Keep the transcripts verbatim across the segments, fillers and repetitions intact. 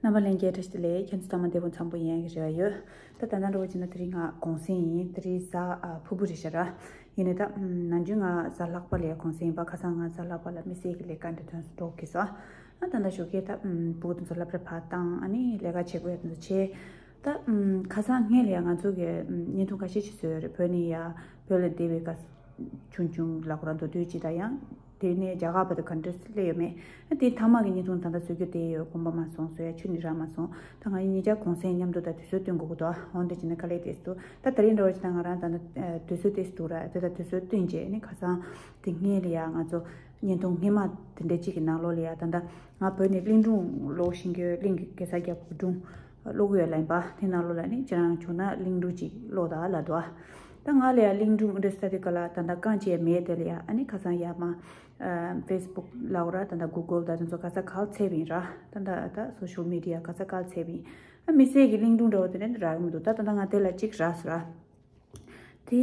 རྣམ་པ་ལྷན་རྒྱས་བཀྲ་ཤིས་བདེ་ལེགས། ཁྱེད་ཚོ་ཚང་མ་བདེ་པོ་འཚམ་པོ་ཡིན་ཡག་གི་རེ་བ་ཡོད། ད་ད་ལྟ་འདྲ་བོ་བྱས་ན་དེ་རིང་ང་གུང་སེང་ཡིན། དེ་རིང་གཟའ་ཨ་ཕུར་བུ་རེད་ཤག་ར། ཡིན་ནའི་ད་ནམ་རྒྱུན་ང་གཟའ་ལྷག་པ་ལ་ཡ་གུང་སེང་ཡིན་པ། ཁ་སང་ང་གཟའ་ལྷག་པ་ལ་དམིགས་བསལ་གྱི་ལས་ཀ་འདྲ་དོན་སུ་འགྲོ་གི་སོང་། ཨ་ད་ད་ཞོགས་ཀས་ད་ཕྲུ་གུ་དེ་ཚོ་སློབ་གྲྭ་ཕར་བཏང་། ཨ་ནི་ལས་ཀ་བྱེད་དགོས་ཡ་དེ་ཚོ་བྱས། ད་ཁ་སང་སྔོན་ལ་ཡ་ང་ཚོ་གི་བརྙན་ཐུང་ཁ་ཤས་ཤིག་བཟོས་ཡོད་རེད། བོད་ནས་ཡ་བོད་ལ་བསྡད་པའི་སྐབས་ཆུང་ཆུང་ལ་ཁོ་རང་མདོ་སྟོད་ཅིག་དང་ཡང་། དེ་ནས་རྒྱ་གར་བར་དུ་ག་འདྲ་སླེབས་ཡོད་མེད། དེ་མཐའ་མ་གི་བརྙན་ཐུང་ད་ལྟ་བཟོ་རྒྱུ་དེ་ཡོད། དགོངས་པ་མ་ཚོམས་སོང་ཡ། ཁྱོན་ནས་རག་མ་སོང་། ད་ང་གཉིས་ཆ་གུང་སེང་མཉམ་དུ་ད་དུས་ཚོད་བསྟུན་དགོས་ཀྱི་འདུག་འོན་ཏེ་བྱས་ན་དཀའ་ལས་དེ་སུ། ད་དེ་རིང་འདྲ་བོ་ཅིག་ད་ང་རང་ད་ནི་དུས་ཚོད་དེ་སུ་འདུག་ར། དེ་ད་དུས་ཚོད་བསྟུན་བྱས་ནི་ཁ་སང་དེ་སྔོན་ལ་ཡ་ང་ཚོ་བརྙན་ཐུང་སྔོན་མ་དེ་འདྲ་ཅིག་གི་ནང་ལོགས་ལ་ཡ། ད་ད་ང་བོད་ནས་གླིང་སྒྲུང་ཀློག་ཤེས་ཀྱི། གླིང་གི་གེ་སར་རྒྱལ་པོའི་སྒྲུང་ཀློག་གི་ཡོད་ལབ་ཡིན་པ། དེ་ནང་ལོགས་ལ་ནི་ཁྱེད་རང་བྱུང་ན་གླིང་སྒྲུང་ཅིག་ཀློག་དང་ལབ་འདུག་ད་ང་ལ་ཡ་གླིང་སྒྲུང་འདྲ་ས་དེ་ག་ལ་ད་ད་རྐང་བཅད་མེད། དེ་ལ་ཡ་ཨ་ནི་ཁ་སང་ཡ་མ་ཨ་ཕེ་སི་བུག་ལབ་ར། ད་ད་གུ་གལ་ད་དེ་ཚོ་ག་ས་ག་ལ་བཙལ་བ་ཡིན་ར། ད་ད་ད་སོ་ཤལ་མི་ཌི་ཡ་ག་ས་ག་ལ་བཙལ་བ་ཡིན། ཨ་དམིགས་བསལ་གྱི་གླིང་སྒྲུང་འདྲ་བོ་དེ་འདྲ་རག་གི་མི་འདུག་ད་ད་ད་ང་དེ་ལ་གཅིག་རག་སོང་ར། དེ་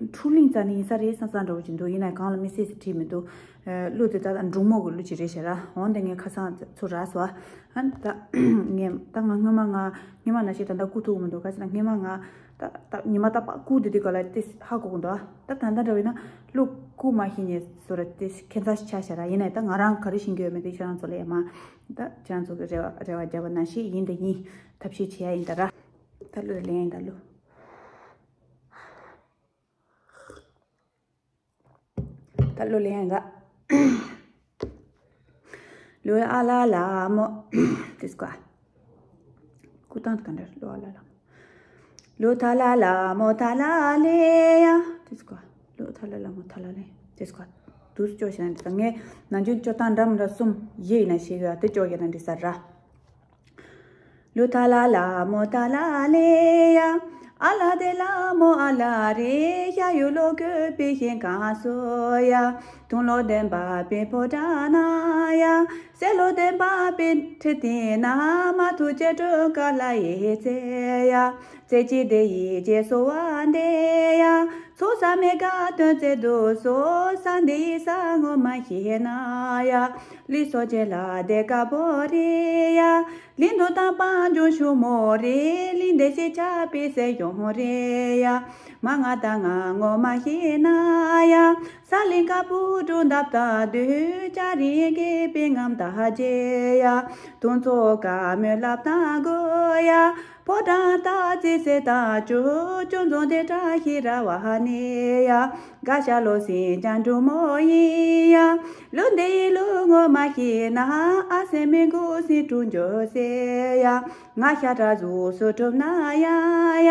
འཕྲུལ་གླིང་རྩ་ནས་ཡིན་ས་རེད་བསམ་བསམ་འདྲ་བོ་ཅིག་འདུག་ཡིན་ནའི་གང་ལ་དམིགས་བསལ་ཞིག་བྲིས་མི་འདུག་ཨ་གླུ་དེ་ད་ལྟ་འབྲུག་མོ་གི་གླུ་ཅིག་རེད་ཤག་ར། འོན་ཏེ་ངས་ཁ་སང་ཚོ་རག་སོང་། ཨ་ད་ངས་ད་ང་སྔོན་མ་ང་སྔོན་མ་ནང་བཞིན་ད་ལྟ་བསྐུར་ཐུབ་ཀྱི་མི་འདུག་ག་ཅི་ན་སྔོན་མ་ང་ད་ད་ཉི་མ་རྟག་པར་བསྐུར་དེ་དུས་ག་ལ་དེ་ཧ་གོ་གི་འདུག་ད་ད་ལྟ་འདྲ་བོ་ཡིན་ན་གླུ་བསྐུར་མ་ཤེས་མཁན་ཚོ་ར་དེ་ཁྱད་མཚར་ཞིག་ཆགས་ཤག་ར། ཡིན་ནའི་ད་ང་རང་ག་རེ་ཤེས་ཀྱི་ཡོད་མེད་དེ་ཁྱེད་རང་ཚོ་ལ་ཡ་མ་ད་ཁྱེད་རང་ཚོ་གི་རེ་བ་རེ་བ་བརྒྱབ་པ་ནང་བཞིན་ཡིན་དང་ཡིན། ཐབས་ཤེས་བྱེད་ཡ་ཡིན་ད་ར། ད་གླུ་ལེན་ཡིན་ད་གླུ། ད་གླུ་ལེན་ག་གླུ་ཨ་ལ་ལ་མོ། དེ་སྐོར། སྐུ་ཐང་དུ་ག་འདྲ། གླུ་ཨ་ལ་ལ་མོ། གླུ་ཐ་ལ་ལ་མོ་ཐ་ལ་ལེ་ཡ། དེ་སྐོར། གླུ་ཐ་ལ་ལ་མོ་ཐ་ལ་ལེ། དེ་སྐོར། དུས་སུ་སྐྱོ་ཞིག་ན་འདྲི་ས། ངས་ནམ་རྒྱུན་སྐྱོ་སྟངས་འདྲ་མི་འདྲ་གསུམ་བཞི་ཡིན་ན་ཤེས་ཡོད། དེ་སྐྱོ་ཡོད་ན་འདྲི་ས་ར། གླུ་ཐ་ལ་ལ་མོ་ཐ་ལ་ལེ་ཡ། ཨ་ལ་དེ་ལ་མོ་ཨ་ལ་རེ། ཤ་ཡུ་ལོ་གོས་པའི་ཤིང་གང་སོ་ཡ། དུང་ལོ་ལྡན་པ་པའི་ཕོ་བྲང་ན་ཡ། སེ་ལོ་ལྡན་པ་པའི་ཁྲི་སྟེང་ན། མ་ཐུག་ཅེ་སྤྲོ་དཀར་ལ་ཡི་ཚེ་ཡ། རྩེ་གཅིག་དེ་ཡི་རྗེས་སུ་བ་འདེ་ཡ། ཚོགས་བསགས་མེད་དགའ་སྟོན་བརྩེ་དུ་གསོལ། ས་འདི་ཡི་ས་ངོ་མ་ཤེས་ན་ཡ། ལུས་སྲོག་གཅིག་ལ་བདེ་དཀར་པོ་རེད་ཡ། གླིང་དུ་དམ་པ་འབྱུང་ཤུགས་མོ་རེད། གླིང་བདེ་ཞིང་ཆགས་པའི་སྲས་གཞོན་རེད་ཡ། མ་ང་ད་ང་ངོ་མ་ཤེས་ན་ཡ། ས་གླིང་དཀར་པོ་སྒྲུང་འདབ་ལྟ་དུས། ལྕགས་རི་རྒས་པའི་རྔམ་དང་བརྗེད་ཡ། དུང་མཚོ་དཀར་མོའི་ལབ་སྟངས་དགོས་ཡ། ཕོ་བྲང་སྟག་རྩེ་སེ་དང་བཅུ། བཅུ་རྫོང་སྡེ་བྲག་ཤི་ར་བ་ནས་ཡ། དགའ་ཤ་ལོ་སེང་ལྕམ་འབྲུག་མོ་ཡིན་ཡ། གླུ་འདི་ཡི་གླུ་ངོ་མ་ཤེས་ན། ཨ་སེ་མི་མགོ་སེང་གྲུང་འགྱོ་སེ་ཡ། ང་ཤ་ཁྲག་གཟུགས་སུ་གྲུབ་ན་ཡ་ཡ།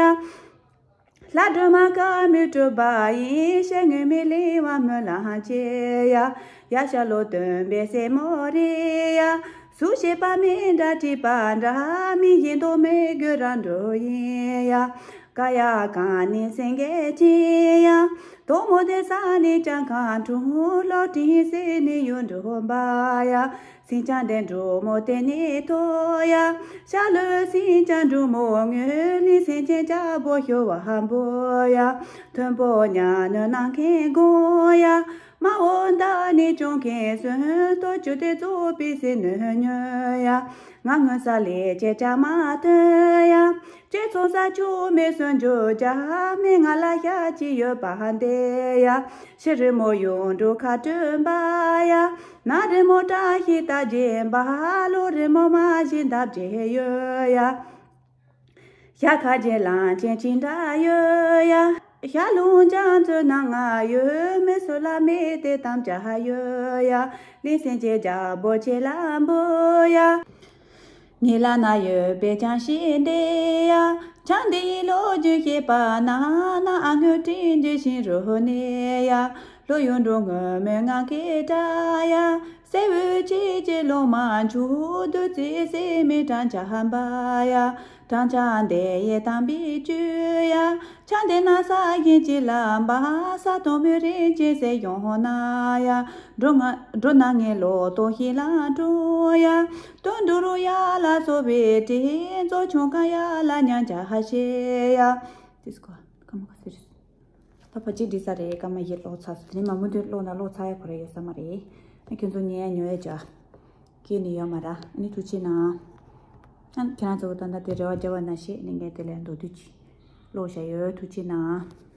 ལྷ་སྒྲོལ་མ་དཀར་མོས་གྲུབ་པ་ཡིན། ཤེས་ངན་མི་ལེན་བ་སྨོན་ལམ་བྱེད་ཡ། ཡ་ཤ་ལོ་སྟོན་པའི་སྲས་མོ་རེད་ཡ། གཟུགས་བྱད་པ་མི་འདྲ་བྲིས་པ་འདྲ། མི་ཡི་མདོག་མི་དགོས་རང་འགྲོ་ཡིན་ཡ། ཀ་ཡ་གང་ནི་སེང་གེ་ཅན་ཡ། དོག་མོ་དེ་ས་ནི་ལྕགས་ཁང་དྲུང་། ལོ་ཏྲིང་སེ་ནི་ཡུལ་འགྲོ་འབའ་ཡ། སེང་ལྕམ་དེ་འབྲུག་མོ་དེ་ནི་ཐོ་ཡ། ཤ་ལོ་སེང་ལྕམ་འབྲུག་མོ་ངོས། ལི་སེང་ཆེན་ལྕགས་པོ་ཤོ་བ་འབོ་ཡ། མཐོན་པོ་ཉ་ནུ་ནམ་མཁའི་དགུང་ཡ། མ་འོ་མདའ་ནི་ཅོང་ཁེན་སོན། ལྟོ་ཆུ་དེ་བཙོག་པའི་སེ་ནུ་ཉོ་ཡ། ང་སྔོན་ས་ལས་ཅེ་ཅ་མ་ཐོན་ཡ། ཅེ་ཚོང་ས་ཆུ་མེ་སོན་འཇོ་རྒྱ། མི་ང་ལ་ཤ་ཅི་ཡོད་པ་འདེ་ཡ། ཕྱི་རི་མོ་ཡུང་འབྲུག་ཁ་སྤྲོད་འབའ་ཡ། ན་རི་མོ་བཀྲ་ཤིས་རྟགས་བརྒྱད་འབའ། ལོ་རི་མོ་མ་བཞི་འདབ་བརྒྱད་ཡོད་ཡ། ཤ་ཁ་རྗེ་གླང་ཆེན་ཅི་འདྲ་ཡོད་ཡ། ཤ་ལུང་རྒྱ་མཚོའི་ནང་ང་ཡོད། མི་སུ་ལ་མེད་དེ་དམ་བཅའ་ཡོད་ཡ། ལི་སེང་ཆེན་རྒྱལ་པོ་ཆེ་ལ་འབོ་ཡ། ངེད་ལ་ན་ཡོད་པའི་ཅང་ཤེས་འདེ་ཡ། ཅང་འདི་ཡི་ལོ་རྒྱུས་ཤེས་པ་ན། ན་ཨ་སྔོན་སྤྲིན་གྱི་ཤིང་རུ་གནས་ཡ། ལྷོ་ཡུལ་འབྲུག་སྔོན་མོའི་ངང་གིས་བཀྲ་ཡ། སེ་འུ་ཅི་ཅི་ལོ་མ་འཇུ། བདུད་རྩི་སེ་མི་བྲང་ཆ་འབའ་ཡ། བྲང་ཆ་འདི་ཡི་དམ་པའི་བཅུད་ཡ། ཆ་འདི་ན་ས་ཡིན་ཅི་ལ་འབའ། ས་དོང་མི་རིན་ཅི་སེ་ཡོང་ན་ཡ། འགྲོ་ང་འགྲོ་ན་ངའི་ལོ་ཏོ་ཤི་ལ་འགྲོ་ཡ། ཏོ་འགྲོ་རུ་ཡ་ལ་སོ་བའི་དྲི། མཛོ་ཆུང་ཀ་ཡ་ལ་ཉང་ཆ་ཧ་ཤེ་ཡ། དེ་སྐོར་ཀ་མ་ཁ་སི་རེད། ད་ཕ་གཅིག་འདྲི་ས་རེད། ཀ་མ་ཡེ་ཀློག་ཚར་སོང་། དེ་ནས་མ་མུ་མཐུད་ཀློག་ན་ཀློག་ཚར་ཡ་གོ་རེ་ཡོད་ས་མ་རེད། ཨ་ཁྱོད་ཚོ་ཉན་ཡ་ཉོ་ཡ་ཅག་སྐྱེས་ནི་ཡོད་མ་ར། ཨ་ནི་ཐུགས་རྗེ་གནང་། ཁྱེད་རང་ཚོ་གི་ད་ལྟ་དེ་རེ་བ་བརྒྱབ་པ་ནང་བཞིན་ནི་ངས་དེ་ལས་མདོར་བསྡུས་ཅིག་ཀློག་བཞག་ཡོད། ཐུགས་རྗེ་གནང་།